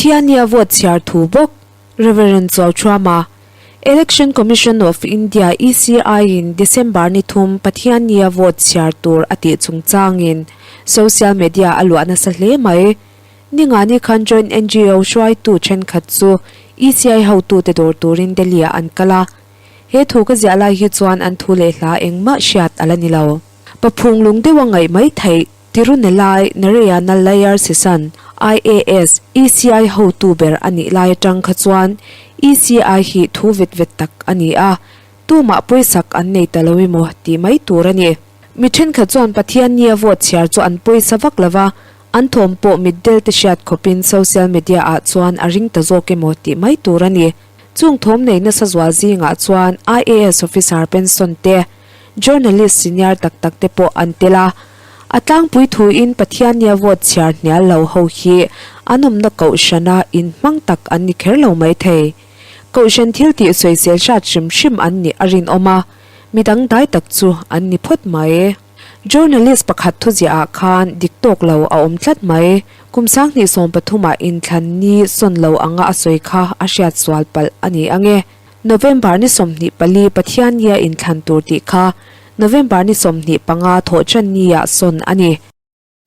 Pathiannia vote chhiar thu bawk Rev. Chuauchhuama, Election Commission of India, ECI, in December ni thum Pathiannia vote chhiar tur a tih chungchangin social media a luah nasa hle mai. Ningani khan Joint NGO hruaitu thenkhat chu ECI hotute dawr turin Delhi-ah an kal a. He thu ka ziah lai hi chuan an thu leh hla engmah hriat a la ni lo. Paphung lung deuha ngaih mai theih Tirunelai Narayana Layar Sisan, IAS, ECI hotu ber a nih lai atang kha chuan ECI hi thu vet vet tak a ni a, tumah pawisak an nei ta lo emaw tih mai tur a ni. Mi thenkhat chuan Pathian nia vote chhiar chu an pawisa vak lo va, an thawm pawh mitdel te hriat khawpin social media ah chuan a ring ta zawk emaw tih mai tur a ni. Chung thawm nei nasa zual zingah chuan IAS officer pension te, Journalist senior tak tak te pawh an tel a, a tlangpui thuin Pathiannia vote chhiar hnial lo ho hi an awmna kohhrana inhmang tak an ni kher lo mai thei. Kohhran thil tih sawisel hrat hrim hrim an nih a rinawm a, midang dai tak chu an ni phawt mai. Journalist pakhat thuziah ah khan dik tawk lo a awm tlat mai. Kum 2013 ah inthlan ni sawn lo anga a sawi kha a hriat sual palh a ni ange. November ni 24 Pathiannia inthlan tur tih kha November ni 25 thawhṭan nia sawn a ni.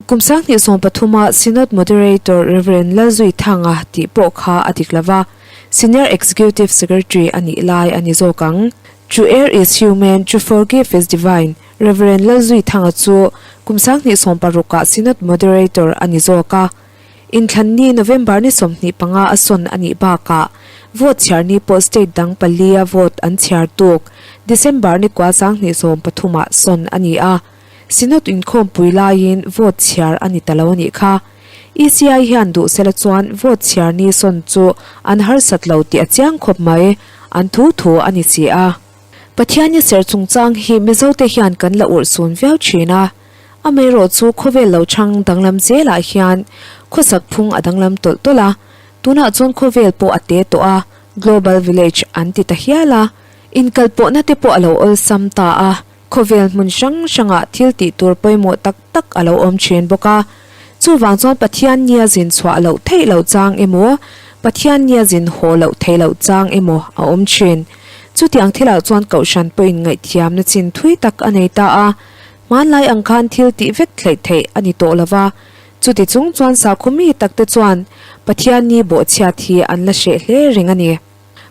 Kum 2013 a Synod Moderator Rev. Lalzuithanga tih pawh kha a dik lova, Senior Executive Secretary a nih lai a ni zawk ang. To err is human, to forgive is divine, Rev. Lalzuithanga chu kum 2016 ah Synod Moderator a ni zawk a. Inthlan ni November ni 25 a sawn a nih bakah vote chhiar ni pawh state dang palia vote an chhiar tuk December ni kua 2013 ah sawn a ni a, Synod inkhawmpui laiin vote chhiar a ni ta lo a nih kha. ECI hian duh sela chuan vote chhiar ni sawn chu an harsat lo tih a chiang khawp mai, an thu thu a ni si a. Pathian i serh chungchang hi Mizote hian kan la urhsun viau thin a. Amaherawh chu khawvel lo chhang danglam zelah hian khawsak phung a danglam tawlh tawlh a, tunah chuan khawvel pawh a te tawh a, Global Village an ti ta hial a, inkalpawhna te pawh a lo awlsam ta a, khawvel hmun hrang hrangah thil tih tur pawimawh tak tak a lo awm thin bawk a. Chuvang chuan Pathian nia zin chhuah loh theih loh chang emaw, Pathian nia zin haw loh theih loh chang emaw a awm thin. Chutiang thilah chuan Kohhran pawhin ngaihthiamna chin thui tak a nei ta a, Hmanlai ang khan thil tih vek thlaih theih a ni tawh lo va, chuti chung chuan sakhaw mi takte chuan Pathianni bawhchhiat hi an la hreh hle reng a ni.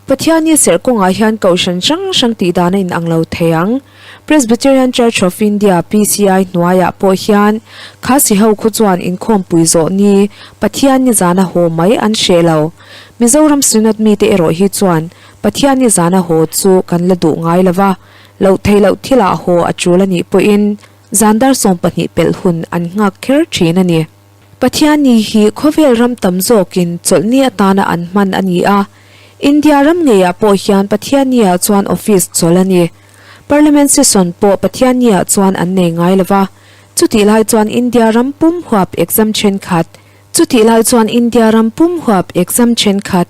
Pathianni serh kawngah hian kohhran hrang hrang tih dan a inang lo thei ang. Presbyterian Church of India, PCI, hnuaiah pawh hian Khasi ho khu chuan inkhawmpui zawh ni Pathianni zana haw mai an hreh lo. Mizoram Synod mite erawh hi chuan Pathianni zana haw chu kan la duh ngai lo va, Loh theih loh thilah haw a tul a nih pawhin zan dar 20 pelh hun an nghak kher thin a ni. Pathianni hi khawvel ram tam zawkin chawlhni atana an hman a ni a, India ram ngeiah pawh hian Pathianni-ah chuan office chawlh a ni. Parliament session pawh Pathianni-ah chuan an nei ngai lo va, chutih lai chuan India ram pum huap exam thenkhat, Chutih lai chuan India ram pum huap exam thenkhat,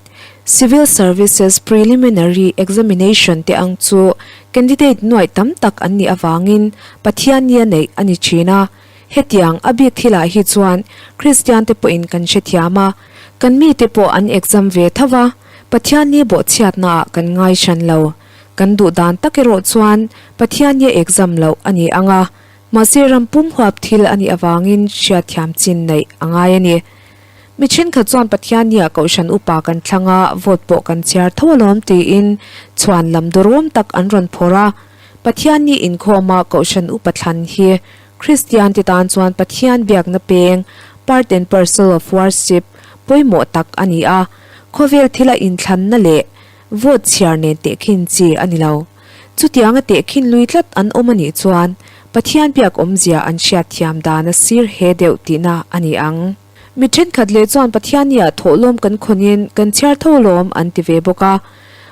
Civil Services Preliminary Examination te ang chu candidate nuaih tam tak an nih avangin Pathiannia neih a ni thin a. Hetiang a bik thilah hi chuan Kristian te pawhin kan hrethiam a, kan mite pawh an exam ve tho va, Pathianni bawhchhiatnaah kan ngai hran lo. Kan duh dan tak erawh chuan Pathiannia exam loh a ni ang a, Mahse ram pum huap thil a nih avangin hriatthiam chin neih a ngai a ni. Mi thenkhat chuan Pathiannia Kohhran upa kan thlang a, vote pawh kan chhiar tho alawm tiin chhuan lam durawm tak an rawn phawrh a. Pathianni inkhawma Kohhran upa thlan hi Kristian te tan chuan Pathian biakna peng, part and parcel of worship, pawimawh tak a ni a, khawvel thila inthlanna leh vote chhiar nen tehkhin chi a ni lo. Chutianga tehkhin lui tlat an awm a nih chuan Pathian biak awmzia an hriatthiam dan a sir he deuh tihna a ni ang. Mi thenkhat leh chuan Pathiannia thawhlawm kan khawnin kan chhiar tho lawm an ti ve bawk a.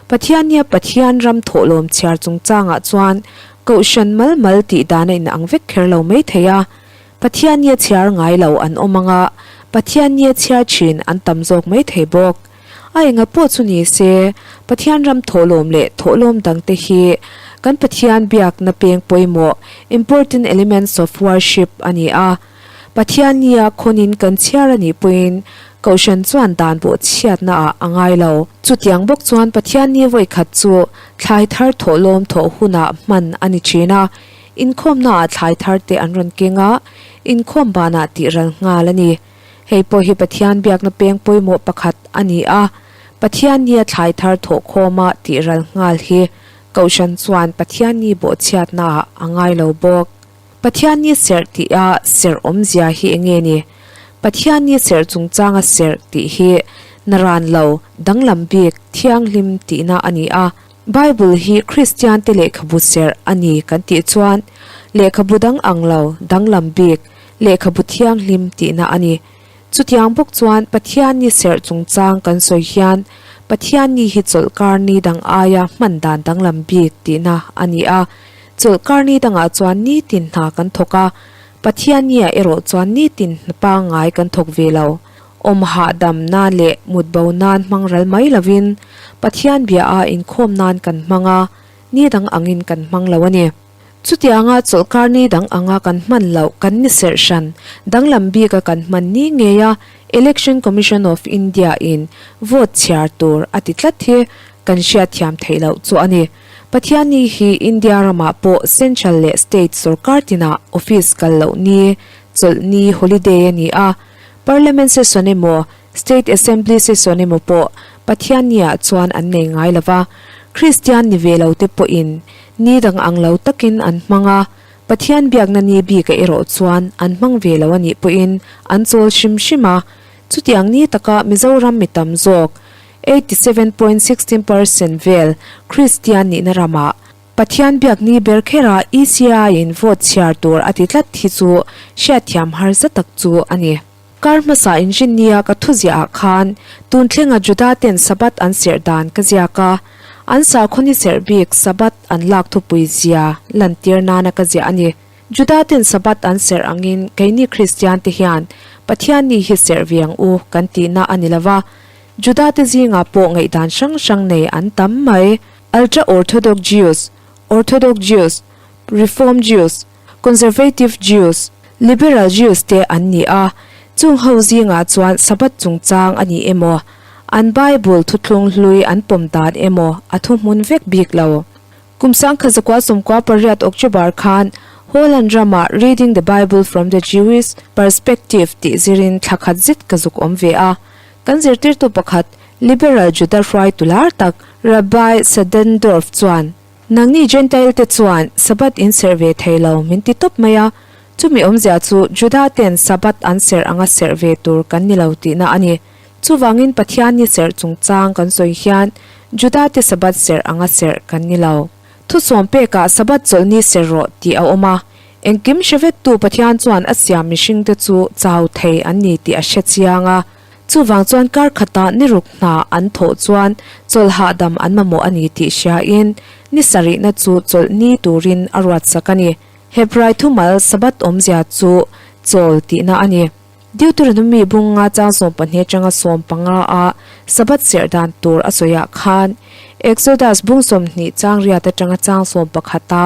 Pathiannia Pathian ram thawhlawm chhiar chungchangah chuan Kohhran mal mal tih dan a inang vek kher lo mai thei a. Pathiannia chhiar ngai lo an awm ang a, Pathiannia chhiar thin an tam zawk mai thei bawk. A enga pawh chu ni se, Pathian ram thawhlawm leh thawhlawm dangte hi kan Pathian biakna peng pawimawh, important elements of worship, a ni a. Pathian nia khawnin kan chhiar a nih pawhin. Kohhran chuan dan bawh chhiatna ah a ngai lo. Chutiang bawk chuan Pathianni vawi khat chu thlai thar thawhlawm thawh hunah hman a ni thin a, inkhawmna ah thlai thar te an rawn keng a, inkhawm banah tih ral nghal a ni. Hei pawh hi Pathian biakna peng pawimawh pakhat a ni a, Pathiannia thlai thar thawhkhawma tih ral nghal hi Kohhran chuan Pathianni bawhchhiatna ah a ngai lo bawk. Pathianni serh tih a serh awmzia hi eng nge ni? Pathianni serh chungchanga serh tih hi naran lo, danglam bik, thianghlim tihna a ni a. Bible hi Kristiante lehkhabu serh a ni kan tih chuan lehkhabu dang ang lo, danglam bik, lehkhabu thianghlim tihna a ni. Chutiang bawk chuan Pathianni serh chungchang kan sawi hian Pathianni hi chawlhkar ni dang aia hman dan danglam bik tihna a ni a. Chawlhkar ni dangah chuan nitin hna kan thawk a, Pathiannia erawh chuan nitin hna pangngai kan thawk ve lo. Awm hahdam nan leh mut bo nan hmang ral mai lovin Pathian bia a inkhawm nan kan hmang a, ni dang angin kan hmang lo a ni. Chutianga chawlhkar ni dang anga kan hman loh kan ni serh hran danglam bika kan hman ni ngei a, Election Commission of India in vote chhiar tur a ti tlat hi kan hriatthiam theih loh chu a ni. Pathianni hi India ramah pawh Central leh State sorkar tinah office kal loh ni, chawlh ni, holiday a ni a. Parliament session emaw, State Assembly session emaw pawh Pathianniah chuan an nei ngai lo va. Kristian ni ve lo te pawhin ni dang ang lo takin an hmang a, Pathian biakna ni bika erawh chuan an hmang ve lo a nih pawhin an chawl hrim hrim a. Chutiang ni taka Mizoram mi tam zawk, 87.16 percent vel Kristian nihna ramah Pathian biak ni ber khera ECI-in vote chhiar tur a ti tlat hi chu hriatthiam harsa tak chu a ni. Kar hmasa inrinnia ka thuziah ah khan tun thlenga Juda ten Sabbath an serh dan ka ziak a, an sakhaw ni serh bik Sabbath an lak thupui zia lantir nana ka ziah a ni. Juda ten Sabbath an serh angin keini Kristian te hian Pathian ni hi serh ve ang u kan tihna a ni lova, Juda te zingah pawh ngaihdan hrang hrang nei an tam mai. Ultra-Orthodox Jews, Orthodox Jews, Reform Jews, Conservative Jews, Liberal Jews te an ni a, chung ho zingah chuan Sabbath chungchang a ni emaw, an Bible thuthlung hlui an pawm dan emaw a thuhmun vek bik lo. Kum sangkha zakua 18 October khan Holland ramah Reading the Bible from the Jewish Perspective tih zirin thla khat zet ka zuk awm ve a. Kan zirtirtu pakhat, Liberal Juda hruaitu lar tak Rabbi Sadendorf chuan, Nangni Jentail te chuan Sabbath in serh ve thei lo min ti tawp mai a, chumi awmzia chu Juda ten Sabbath an serh anga serh ve tur kan ni lo tihna a ni. Chuvangin Pathian ni serh chungchang kan sawi hian Juda te Sabbath serh anga serh kan ni lo. Thusawm pekah Sabbath chawlhni serh rawh tih a awm a, engkim hre vektu Pathian chuan a siam mihringte chu chau thei an ni tih a hre chiang a, Chuvang chuan kar khatah ni ruk hna an thawh chuan chawlh hahdam an mamawh a ni tih hriain ni sarihna chu chawlh ni turin a ruatsak a ni. Hebrai thumal Sabbath awmzia chu chawl tihna a ni. Deuteronomy bunga chang 12 atanga 15 a Sabbath serh dan tur a sawiah khan Exodus bung 20 chang riat atanga chang 11 a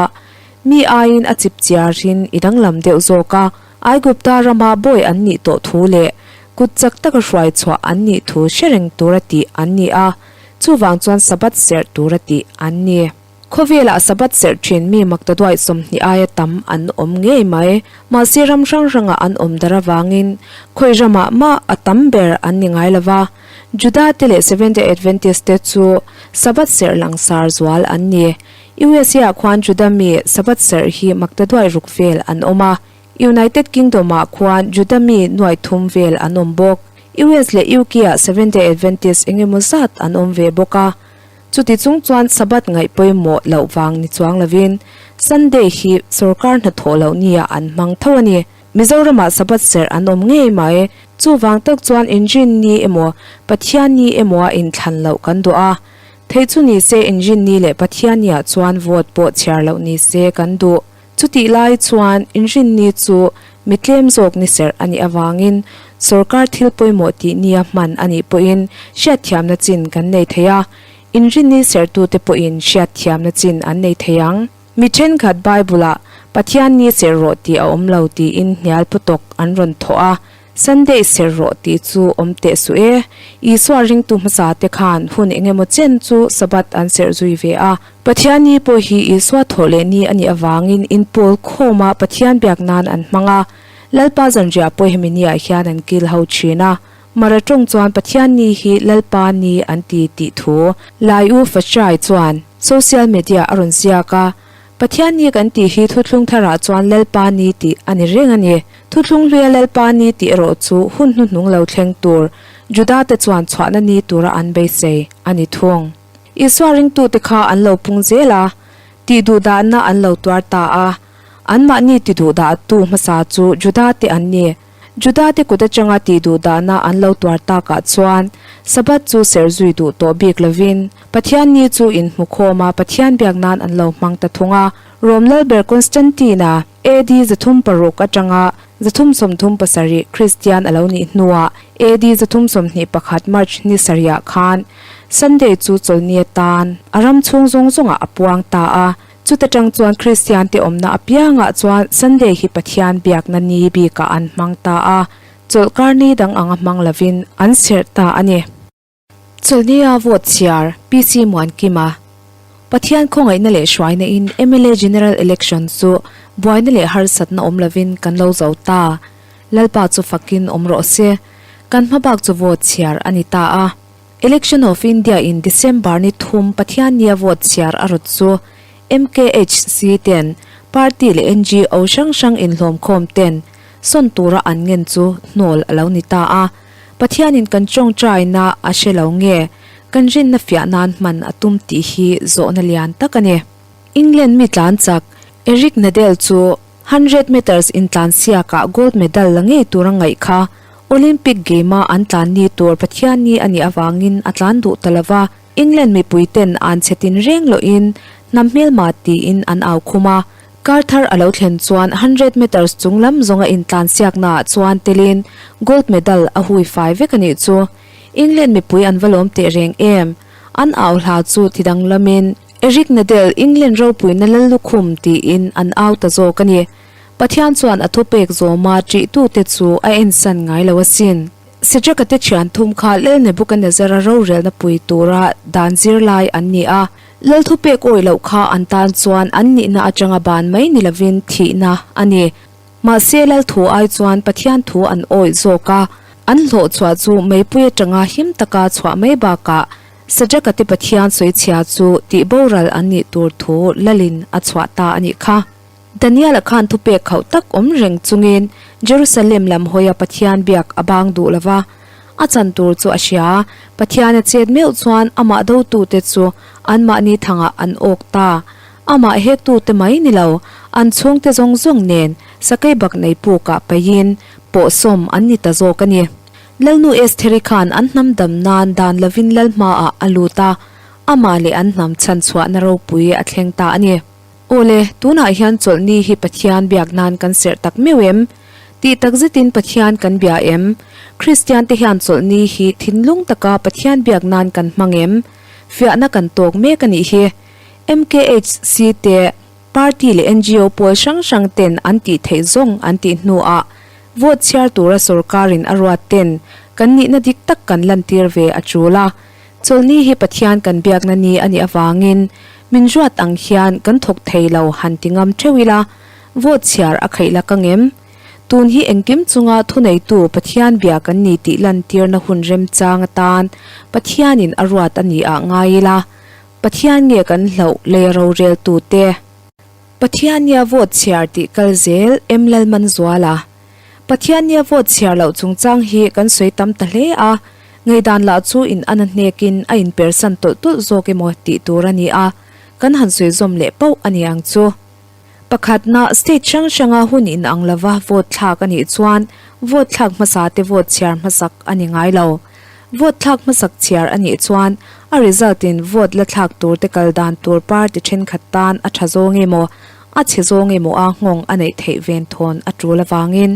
mi aiin a chip chiarin i danglam deuh zawk a, Aigupta rama bawi an nih tawh thu leh kut chak taka hruai chhuah an nih thu hre reng tura tih an ni a, chuvang chuan Sabbath serh tura tih an ni. Khawvelah Sabbath serh thin mi maktaduaih 20 aia tam an awm ngei mai. Mahse ram hrang hrangah an awm dar avangin khawi ramah mah a tam ber an ni ngai lo va, Juda te leh Seventh-day Adventist te chu Sabbath serh langsar zual an ni. USA ah khuan Juda mi Sabbath serh hi maktaduaih ruk vel an awm a. United Kingdom ah khuan Juda mi nuai thum vel an awm bawk. US leh UK ah Seventh-day Adventist eng emaw zat an awm ve bawk a. Chuti chung chuan Sabbath ngaih pawimawh loh vang ni chuang lovin Sunday hi sorkar hnathawh loh nia an hmang tho a ni. Mizoram ah Sabbath serh an awm ngei mai. Chuvang tak chuan Inrin ni emaw Pathian ni emaw a inthlan loh kan duh a. Theih chu ni se Inrin ni leh Pathian ni ah chuan vote pawh chhiar loh ni se kan duh. Chutih lai chuan inrinni chu mi tlem zawk ni serh a nih avangin sorkar thil pawimawh tih nia hman a nih pawhin hriatthiamna chin kan nei thei a, inrinni serhtute pawhin hriatthiamna chin an nei thei ang. Mi thenkhat Bible-ah Pathian ni serh rawh tih a awm lo tiin hnial pawtawk an rawn thawh a. Sunday serh rawh tih chu awm teh suh e. Isua ringtu hmasa te khan hun engemaw chen chu Sabbath an serh zui ve a. Pathianni pawh hi Isua thawh leh ni a nih avangin inpawl khawma Pathian biak nan an hmang a. Lalpa zanriah pawh hemi niah hian an kil ho thin a. Mara tawng chuan Pathian ni hi Lalpa ni an ti tih thu Lai U Fachai chuan social media a rawn ziak a. Pathian ni kan tih hi thuthlung tharah chuan Lalpa ni tih a ni reng a ni. Thuthlung hluia Lalpa ni tih erawh chu hun hnuhnung lo thleng tur Juda te chuan chhuahna ni tura an beisei a ni thung. Isua ringtute kha an lo pung zel a, tih duhdahna an lo tuar ta a. Anmahni ti duhdahtu hmasa chu Juda te an ni. Judate kut atanga tih duhdahna an lo tuar takah chuan Sabbath chu serh zui duh tawh bik lovin Pathian ni chu inhmukhawma Pathian biak nan an lo hmang ta thung a. Rom Lalber Constantine-a AD 306 atanga 337 Kristian a lo nih hnuah AD 321 March ni sarihah khan Sunday chu chawlhni atan a ram chhung zawng zawngah a puang ta a. Chuta tang chuan Kristiante awmna apiangah chuan Sunday hi Pathian biakna ni bikah an hmang ta a, chawlhkar ni dang anga hmang lovin an serh ta a ni. Chawlhnia vote chhiar PC Muankima Pathian khawngaihna leh hruaina in mla General Election chu buaina leh harsatna awm lovin kan lo zo ta. Lalpa chu fakin awm rawh se. Kan hmabak chu vote chhiar a ni ta a. Election of India in December ni thum Pathiannia vote chhiar a rawt chu MKHC ten party leh NGO hrang hrang inhlawmkhawm ten sawn tura an ngen chu hnawl a lo ni ta a. Pathianin kan tawngtaina a hre lo nge kan rinna fiah nan hman a tum tih hi zawhna lian tak a ni. England mi tlan chak Eric Nadel chu hundred meters intlansiakah gold medal la ngei tura ngaih kha Olympic game-a an tlan ni tur Pathianni a nih avangin a tlan duh ta lova, England mipui ten an chhe tin reng lohin hnam hmelma tiin an au khum a. Kar thar a lo thlen chuan hundred meters chung lam zawnga intlansiaknaah chuan telin gold medal a hui fai vek a nih chu. England mipui an va lawm teh reng em? An au hla chu ti danglamin Eric Nadel England ropuina Lallukhum tiin an au ta zawk a ni. Pathian chuan a thupek zawma ṭihtute chu a ensan ngai lo asin. Sedraka te ṭhian thum kha Lal Nebuchadnezzar-a rorelna pui tura dan zir lai an ni a. Lal thupek awih loh kha an tan chuan an nihna aṭanga ban mai ni lovin thihna a ni. Mahse Lal thu ai chuan Pathian thu an awih zawk a, an hlawh chhuah chu meipui aṭanga him taka chhuah mai bakah Sedraka te Pathian sawichhia chu tihboral an nih tur thu Lalin a chhuah ta a nih kha. Daniel-a khan thupek khauh tak awm reng chungin Jerusalem lam hawia Pathian biak a bang duh lo va. A chan tur chu a hria. Pathian a chet meuh chuan amah dotute chu anmahni thangah an awk ta. Amah hektute mai ni lo, an chhungte zawng zawng nen sakei bak nei pukah paihin pawhsawm an ni ta zawk a ni. Lalnu Estheri khan an hnam dam nan dan lovin lal hmaah a lut a, amah leh an hnam chhanchhuahna ropui a thleng ta a ni. Awle, tunah hian chawlhni hi Pathian biak nan kan serh tak meuh em? Tih tak zetin Pathian kan bia em? Kristian te hian chawlhni hi thinlung taka Pathian biak nan kan hmang em? Fiahna kan tawk mek a nih hi. MKHC te, party leh NGO pawl hrang hrang ten an tih theih zawng an tih hnuah vote chhiar tura sorkarin a ruat ten kan nihna dik tak kan lantir ve a tul a. Chawlhni hi Pathian kan biakna ni a nih avangin min ruat ang hian kan thawk thei lo han ti ngam theuh ila, vote chhiar a khaih la ka ngem. Tun hi engkim chunga thuneitu Pathian bia kan ni tih lantirna hun remchang atan Pathianin a ruat a ni ah ngai ila, Pathian nge kan hlauh lei roreltute? Pathiannia vote chhiar tih kal zel em Lalmanzuala? Pathiannia vote chhiar loh chungchang hi kan sawi tam ta hle a, ngaihdan lah chu in an a hnekin a inpersan tawlh tawlh zawk emaw tih tur a ni a, kan han sawi zawm leh pauh a ni ang chu. Pakhatna, state hrang hranga hun inang lova vote thlak a nih chuan vote thlak hmasa te vote chhiar hmasak a ni ngai lo. Vote thlak hmasak chhiar a nih chuan a result in vote la thlak tur te kal dan tur party thenkhat tan a tha zawng emaw a chhe zawng emaw a nghawng a neih theih ven thawn a tul avangin.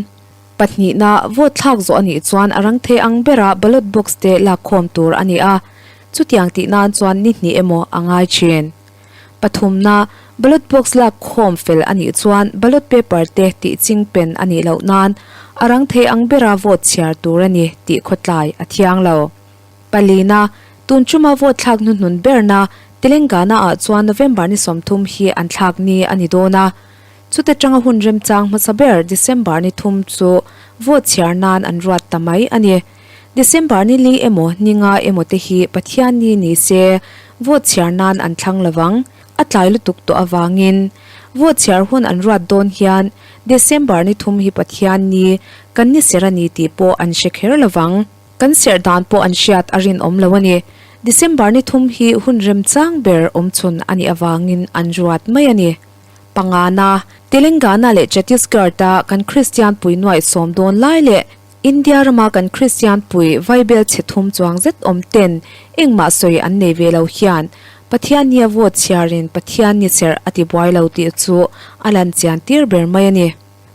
Pahnihna, vote thlak zawh a nih chuan a rang thei ang bera ballot box te lakkhawm tur a ni a, chutiang tih nan chuan ni hnih emaw a ngai thin. Pathumna, ballot box lakkhawm fel a nih chuan ballot paper te tih ching pen a nih loh nan. a rang thei ang bera vote chhiar tur a ni tih khawtlai a thiang lo. Palina, tun chuma vote thlak hnuhnun berna Telangana ah chuan November ni 30 hi an thlak ni a ni dawn a. Chuta tanga hun remchang hmasa ber December ni thum chu vote chhiar nan an ruat ta mai a ni. December ni li emaw ni nga emaw te hi Pathian ni ni se vote chhiar nan an thlang lovang, a tlai lutuk tawh avangin. Vote chhiar hun an ruat dawn hian December ni thum hi Pathian ni kan ni ser a ni tih pawh an hre kher lovang. Kan serh dan pawh an hriat a rinawm lo a ni. December ni thum hi hun remchang ber awmchhun a nih avangin an ruat mai a ni. Pangana, Telangana leh Chhattisgarh-a kan Kristian pui nuaih sawm dawn lai leh India rama kan Kristian pui Vaibel chhe thum chuang zet awm ten engmah sawi an nei ve lo hian Pathian nia vote chhiarin Pathian ni serh a ti buai lo tih chu a lan chian tir ber mai a ni.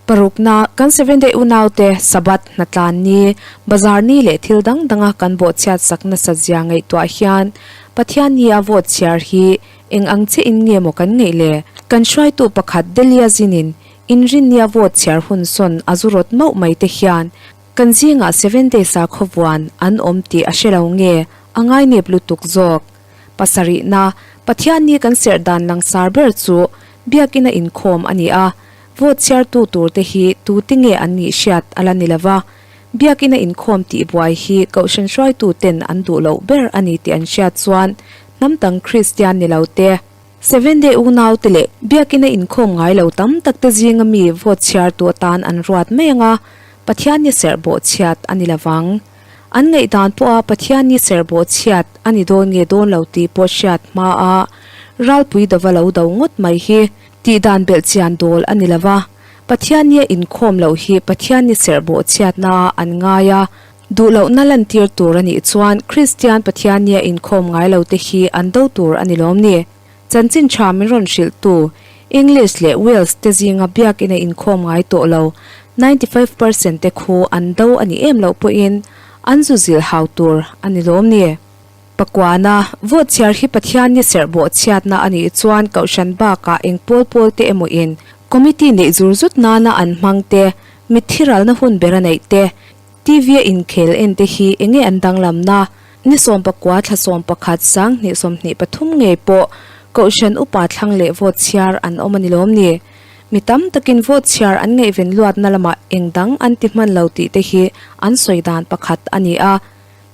Parukna, kan Seventh-day unaute Sabbath, hnatlan ni, bazar ni leh thil dang danga kan bawhchhiat sak nasat zia ngaihtuah hian Pathian nia vote chhiar hi eng ang che in nge maw kan ngeih le? Kan hruaitu pakhat Delia Zinin Inrinnia vote chhiar hun sawn a zu rawt mauh mai te hian kan zingah Seventh-day sakhaw vuan an awm tih a hre lo nge a ngainep lutuk zawk. Pasarihna, Pathianni kan serh dan langsar ber chu Biakina inkhawm a ni a, vote chhiartu tur te hi tute nge an nih hriat a la ni lova, Biakina inkhawm tih buai hi Kohhran hruaitu ten an duh loh ber a ni tih an hriat chuan hnam dang Kristian ni lo te, Seventh-day unaute leh Biakina inkhawm ngai lo tam takte zinga mi vote chhiartu atan an ruat mai ang a, Pathian ni serh bawh chhiat a ni lovang. An ngaihdan pawha Pathian ni serh bawh chhiat a ni dawn nge dawn lo tih pawh hriat hma a ralpui dova lo do ngawt mai hi tihdan belhchian dawl a ni lova, Pathian nia inkhawm loh hi Pathian ni serh bawh chhiatna an ngai a, Duh lohna lantir tur a nih chuan Kristian Pathiannia inkhawm ngai lo te hi an do tur a ni lawm ni? Chanchin tha min rawn hrilhtu English leh Wales te zinga biakina inkhawm ngai tawh lo 95 percent te khu an do a ni em loh pawhin an zu zilh hau tur a ni lawm ni? Pakuana, vote chhiar hi Pathian ni serh bawh chhiatna a nih chuan Kohhran bakah eng pawl pawl te emaw in committee neih zur zut nana an hmang te, mitthi ralna hun ber a neih te, TV a inkhel en te hi enge an danglamna? Ni 19 thla 11 2023 ngei pawh Kohhran upa thlang leh vote chhiar an awm a ni lawm ni? Mi tam takin vote chhiar an ngaihven luatna lamah eng dang an ti hman lo tih te hi an sawi dan pakhat a ni a.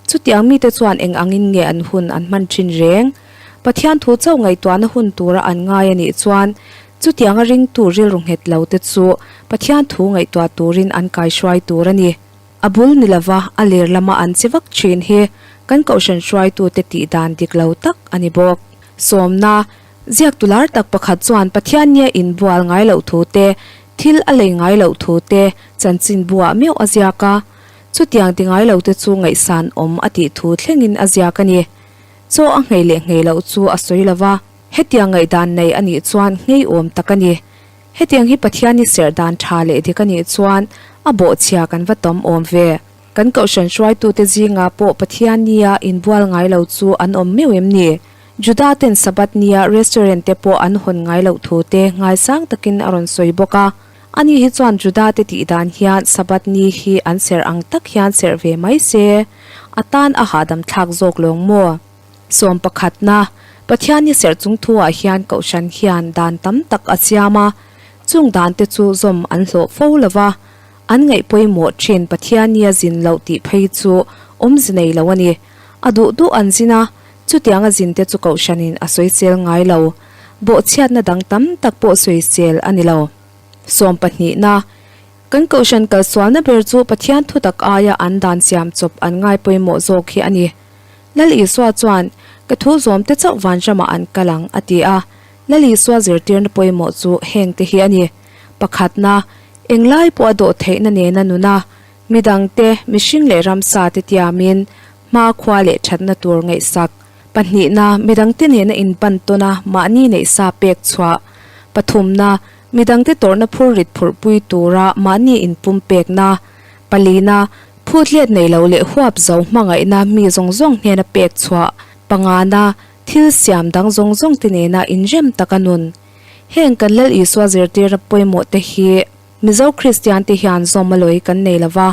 Chutiang mite chuan eng angin nge an hun an hman thin reng? Pathian thu chauh ngaihtuahna hun tura an ngai a nih chuan chutianga ringtu rilru nghet lo te chu Pathian thu ngaihtuah turin an kaihruai tur a ni. A bul ni lova a ler lama an che vak thin hi kan kohhran hruaitute tih dan dik lo tak a ni bawk. Sawmna, Ziaktu lar tak pakhat chuan Pathian nia inbual ngai loh thu te, thil a lei ngai loh thu te chanchinbuah meuh a ziak a. Chutiang ti ngai lo te chu ngaihsan awm a tih thu thlengin a ziak a ni. Chaw a nghei leh nghei loh chu a sawi lo va, hetiang ngaihdan nei a nih chuan ngeiawm tak a ni. Hetiang hi Pathian i serh dan tha leh dik a nih chuan a bawhchhia kan va tam awm ve. Kan kohhran hruaitute zingah pawh Pathian nia inbual ngai lo chu an awm meuh em ni? Juda ten Sabbath nia restaurant te pawh an hawn ngai loh thu te ngaisang takin a rawn sawi bawk a. Ani hi chuan Juda te tih dan hian Sabbath ni hi an serh ang tak hian serh ve mai se, a tan a hahdam thlak zawk lawng maw? Sawm pakhatna, Pathian ni serh chung thuah hian Kohhran hian dan tam tak a siam a, chung dan te chu zawm an hlawh fo lo va, an ngaih pawimawh thin Pathian nia zin loh tih phei chu awmze nei lo a ni. A duh duh an zin a, chutianga zin te chu Kohhranin a sawisel ngai lo. Bawhchhiatna dang tam tak pawh sawisel a ni lo. Sawm pahnihna, Kan Kohhran kalsualna ber chu Pathian thutak aia an dan siam chawp an ngai pawimawh zawk hi a ni. Lal Isua chuan, Ka thu zawmte chauh vanramah an kal ang, a ti a. Lal Isua zirtirna pawimawh chu hengte hi a ni. Pakhatna, Englai pawh a dawh theihna nena nuna, midangte, mihring leh ramsa te tiamin, hma khua leh thatna tur ngaihsak. Pahnihna, midangte nena inpan tawn a, mahni neihsa pek chhuah. Pathumna, midangte tawrhna phur rit phurhpui tura mahni inpum pekna. Palina, phut let nei lo leh huap zo hmangaihna mi zawng zawng hnena pek chhuah. Pangana, thil siam dang zawng zawng te nena inrem taka nun. Heng kan Lal Isua zirtirna pawimawh te hi. Mizo Kristian te hian zawm a lawi kan nei lova,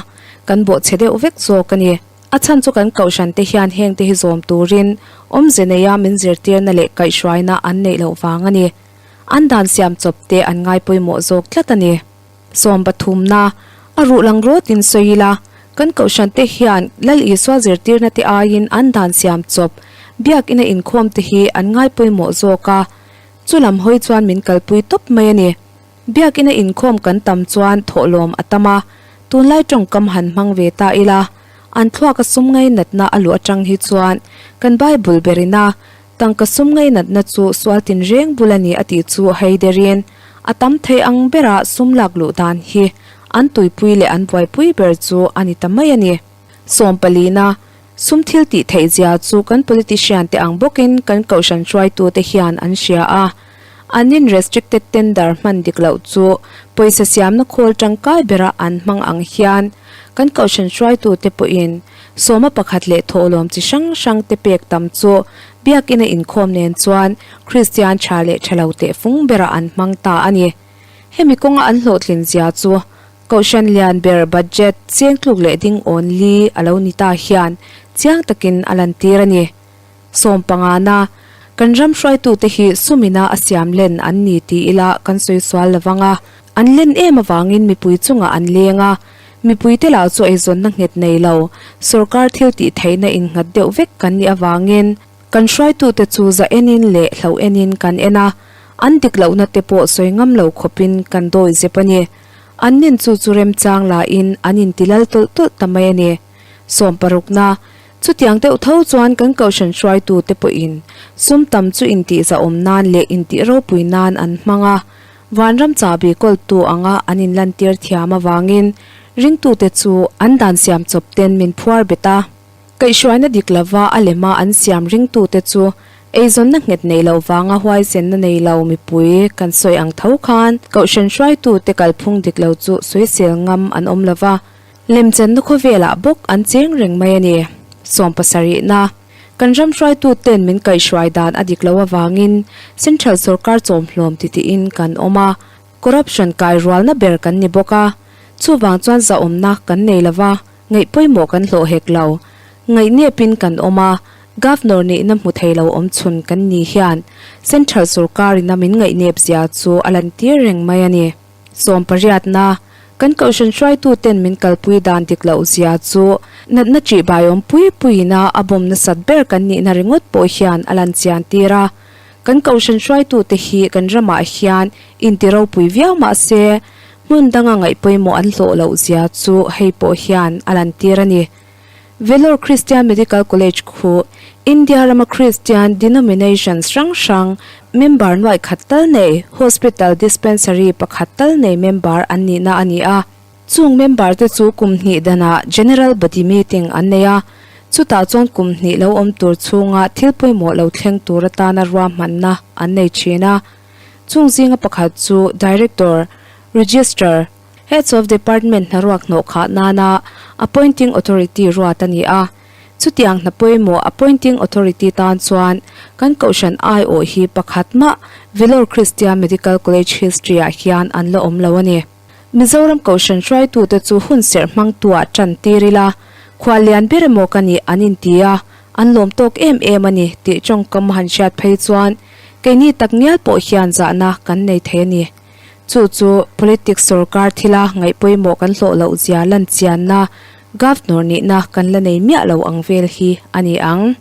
kan bawhchhe deuh vek zawk a ni. A chhan chu kan kohhran te hian heng te hi zawm turin awmze neia min zirtirna leh kaihhruaina an neih loh vang a ni. An dan siam chawp te an ngai pawimawh zawk tlat a ni. Sawmpathumna, A ruh lang rawtin sawi ila, kan kohhran te hian Lal Isua zirtirna te aiin an dan siam chawp biakina inkhawm te hi an ngai pawimawh zawk a, chu lam hawi chuan min kalpui tawp mai a ni. Biakina inkhawm kan tam chuan thawhlawm a tam a, tunlai tawngkam han hmang ve ta ila, an thluaka sum ngainatna a luh atang hi chuan kan Bible berina tangka sum ngainatna chu sual tinreng bul a ni a tih chu hei derin a tam thei ang bera sum lak luh dan hi an tuipui leh an buaipui ber chu a ni ta mai a ni. Sawmpalina, sum thil tih theih zia chu kan politician te ang bawkin kan kohhran hruaitute hian an hria a, An in restricted tender hman dik loh chu pawisa siamna khawl tangkai bera an hmang ang hian kan kohhran hruaitute pawhin sawma pakhat leh thawhlawm chi hrang hrang te pek tam chu biakina inkhawm nen chuan Kristian tha leh tha lo teh fung bera an hmang ta a ni. Hemi kawnga an hlawhtlin zia chu kohhran lian ber budget cheng tluk leh ding awn li a lo ni ta hian chiang takin a lantir a ni. Sawmpangana, Kan ram hruaitute hi sumina a siam len an ni ti ila kan sawi sual lo vang a, an len em avangin mipui chungah an leng a, mipuite lah chu eizawnna nghet nei lo, sorkar thil tih theihna innghat deuh vek kan nih avangin kan hruaitute chu za enin leh hlo enin kan en a, an dik lohna te pawh sawi ngam lo khawpin kan dawi zep a ni. An nin chu chu remchang lahin an intilal tawlh tawlh ta mai a ni. Sawmparukna, Chutiang deuh tho chuan kan kohhran hruaitute pawhin sum tam chu intihzahawm nan leh intih ropui nan an hmang a, vanram chahbi kawltu anga an inlantir thiam avangin ringtute chu an dan siam chawp ten min phuar bet a. Kaihhruaina dik lova a lema an siam ringtute chu eizawnna nghet nei lo vanga huaisenna nei lo mipui kan sawi ang tho khan kohhran hruaitute kalphung dik lo chu sawisel ngam an awm lova, Lemchanna khawvelah bawk an cheng reng mai a ni. Sawmpasarihna, Kan ram hruaituten min kaihhruai dan a dik loh avangin Central sorkar chawmhlawm titiin kan awm a, corruption kai rualna ber kan ni bawk a, chuvang chuan zahawmna kan nei lo va, ngaih pawimawh kan hlawh hek lo. Ngaihnepin kan awm a, Governor nihna hmu thei lo awmchhun kan ni hian Central sorkarina min ngaihnep zia chu a lantir reng mai a ni. Sawmpariatna, Kan kohhran hruaituten min kalpui dan dik loh zia chu natna ṭihbaiawm pui puiina a bawm nasat ber kan nihna ringawt pawh hian a lan chian tir a. Kan kohhran hruaitute hi kan ramah hian inti ropui viau mah se, hmun danga ngaih pawimawh an hlawh loh zia chu hei pawh hian a lan tir a ni. Vellore Christian Medical College khu India rama Christian denominations hrang hrang member nuaih khat tal nei hospital dispensary pakhat tal nei member an nihna a ni a. Chung member te chu kum hnih danah General Body Meeting an nei a, chutah chuan kum hnih lo awm tur chhunga thil pawimawh lo thleng tur atana ruahmanna an nei thin a. Chung zinga pakhat chu Director, Registrar, Heads of Department hnaruak hnawh khah nana Appointing Authority ruat a ni a. Chutiang hna pawimawh Appointing Authority tan chuan kan kohhran aiawh hi pakhat mah Vellore Christian Medical College history-ah hian an la awm lo a ni. Mizoram kohhran hruaitute chu hun serh hmangtuah tan tir ila, khuallian ber emaw ka nih an inti a, an lawm tawk em em a ni tih tawngkam han hriat phei chuan keini takngial pawh hian zahna kan nei thei a ni. Chu chu politics sorkar thila ngaih pawimawh kan hlawh loh zia lan chianna Governor nihna kan la nei miah lo ang vel hi a ni ang.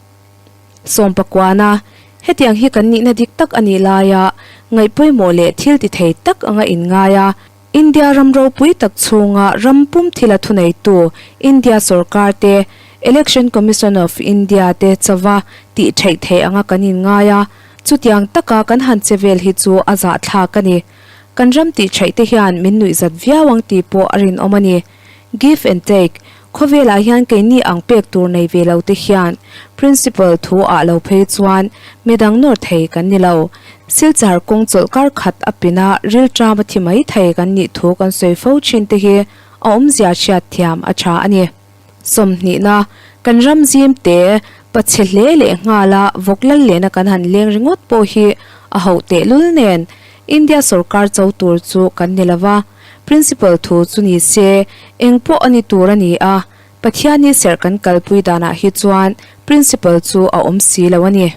Sawmpakuana, Hetiang hi kan nihna dik tak a nih laia ngaih pawimawh leh thil ti thei tak anga inngai a, India ram ropui tak chhunga ram pum thila thuneitu India sorkar te, Election Commission of India te chauva tih theih theih anga kan inngai a, Chutiang taka kan han che vel hi chu a zahthlak a ni. Kan ram tih theih te hian min nuih zat viau ang tih pawh a rinawm a ni. Give and take, Khawvelah hian keini ang pek tur nei ve lo te hian Principal thu ah lo phei chuan midang nawr thei kan ni lo. Silchar kawng chawlh kar khat a pin a rilṭam a thi mai thei kan nih thu kan sawi fo thin te hi a awmzia hriat thiam a tha a ni. Sawmhnihna, Kan ram zim te, pachhe hle leh nghala vawk lal lehna kan han leng ringawt pawh hi a hoh tehlul nen India sorkar cho tur chu kan ni lova. Principle thu chu ni se, eng pawh a ni tur a ni a, Pathiani serh kan kalpui danah hi chuan principle chu a awm si lo a ni.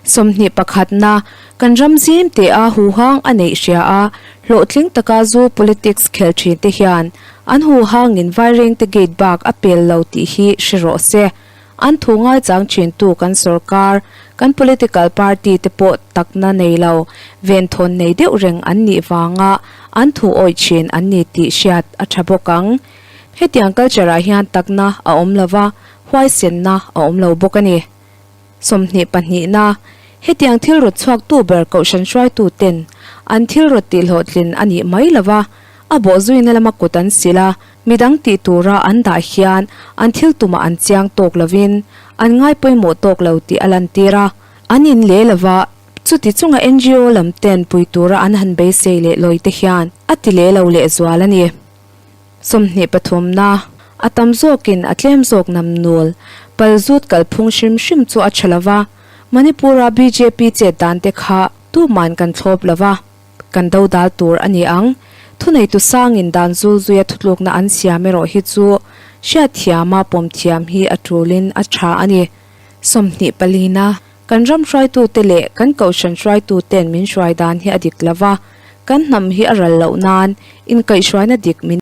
20 pakhatna, kan ram zim teh a huhang a neih hria a, hlawhtling taka zu politics khel thin te hian an huhangin Vairengte gate bak a pel lo tih hi hre rawh se. An thu ngaichang thintu kan sorkar, kan political party te pawh takna nei lo, venthawn nei deuh reng an nih vanga an thu awih thin an ni tih hriat a tha bawk ang. Hetiang culture ah hian takna a awm lo va, huaisenna a awm lo bawk a ni. 20 pahnihna, Hetiang thil rawt chhuaktu ber kohhran hruaitu ten an thil rawt tihhlawhtlin a nih mai lo va, a bawhzuina lama kut an sil a, midang tih tura an dah hian an thil tumah an chiang tawk lovin an ngai pawimawh tawk lo tih a lantir a, an in leh lo va, chuti chunga ngo lam ten pui tura an han beisei leh lawi te hian a ti leh lo lehzual a ni. 20 pathumna, A tam zawkin a tlem zawk namnul, palzut kalphung hrim hrim chu a tha lo va, Manipur-a bjp chet dan te kha tuman kan thlawp lo va, kan dodal tur a ni ang. Thuneitu sangin dan zul zuia thutlukna an siam erawh hi chu hriatthiama pawmthiam hi a tulin a tha a ni. 20 palina. Kan ram hruaitute leh kan kohhran hruaituten min hruai dan hi a dik lo va, kan hnam hi a ral loh nan inkaihhruaina dik min.